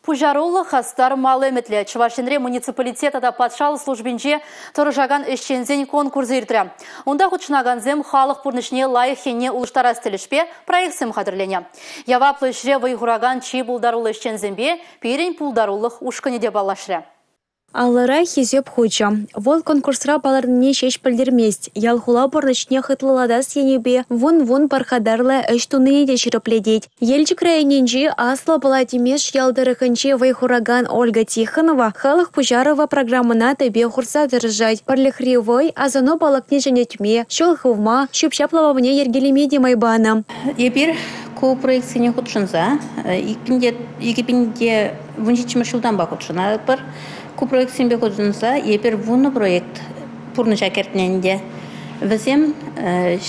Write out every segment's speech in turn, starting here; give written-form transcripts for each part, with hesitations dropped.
Пуҫаруллӑ, хастар, мал ӗмӗтлӗ. Чӑваш Енре муниципалитет тата патшалӑх службинче тӑрӑшакан ӗҫченсен конкурсӗ иртрӗ. Унта хутшӑнакансем халӑх пурнӑҫне лайӑх енне улӑштарас тӗлӗшпе проектсем хатӗрленӗ. Яваплӑ ӗҫре вӑй хуракан чи пултаруллӑ ӗҫченсемпе пирӗн пултарулӑх ушкӑнӗ те паллашрӗ. Алӑра Хисеп хучӗ. Вӑл конкурсра палӑрнине ҫеҫ пӗлтермест, ял-хула пурнӑҫне хӑтлӑлатас енӗпе вун-вун пархатарлӑ ӗҫ тунине те ҫирӗплетет. Елчӗк районӗнчи Аслӑ Пӑла Тимеш ял тӑрӑхӗнче вӑй хуракан Ольга Тихонова «Халӑх пуҫарӑвӗ» программӑна тӗпе хурса тӑрӑшать. Пӗрлӗхри вӑй асӑну палӑкне ҫӗнетме, ҫул хывма, ҫӳп-ҫап лапамне йӗркелеме те май панӑ. Эпир ку проектсене хутшӑнса 2017-мӗш ҫултанпа хутшӑнатпӑр. Ку проектсемпе хутшӑнса эпир 10 проект пурнӑҫа кӗртнӗ ӗнтӗ. Вӗсем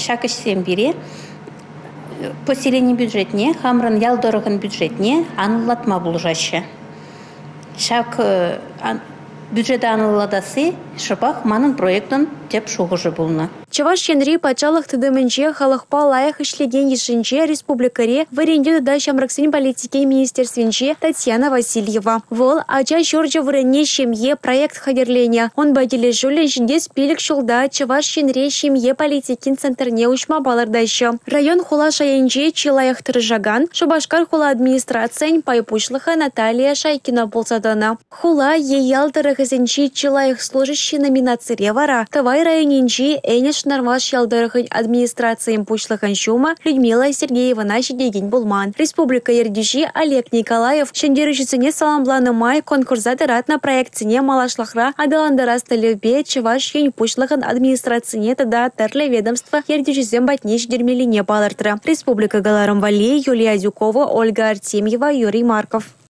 ҫак ӗҫсем пире поселени бюджетне, хамӑрӑн ял тӑрӑхӗн бюджетне анлӑлатма пулӑшаҫҫӗ. Ҫак бюджета анлӑлатасси шӑпах манӑн проектӑн тӗп шухӑшӗ пулнӑ. Чӑваш Енри патшалӑх тытӑмӗнче халӑхпа лайӑх ӗҫлекен йышӗнче республикӑри вӗрентӳ тата ҫамрӑксен политикин министерствинчи Татьяна Васильева. Вӑл «Ача ҫурчӗ вырӑнне ҫемье» проект хатӗрленӗ. Унпа килӗшӳллӗн ҫитес 5 ҫулта Чӑваш Енре ҫемье политикин центрне уҫма палӑртаҫҫӗ. Район-хула шайӗнче чи лайӑх тӑрӑшакан Шупашкар хула администрацийӗн пай пуҫлӑхӗ Наталия Шайкина пулса тӑнӑ. Хула е ял тӑрӑхӗсенчи чи лайӑх служащи номинацире вара Тӑвай районӗнчи Энӗш Нӑрваш ял тӑрӑхӗн администрацийӗн пуҫлӑхӗн ҫумӗ Людмила Сергеевӑна ҫитекен пулман. Республика ертӳҫи Олег Николаев ҫӗнтерӳҫӗсене саламланӑ май конкурса тӑратнӑ проектсене малашлӑхра аталантарас тӗллевпе Чӑваш Ен Пуҫлӑхӗн администрацине тата тӗрлӗ ведомство ертӳҫисем патне ҫитермеллине палӑртрӗ. Республика кӑларӑм валли Юлия Адюкова, Ольга Артемьева, Юрий Марков.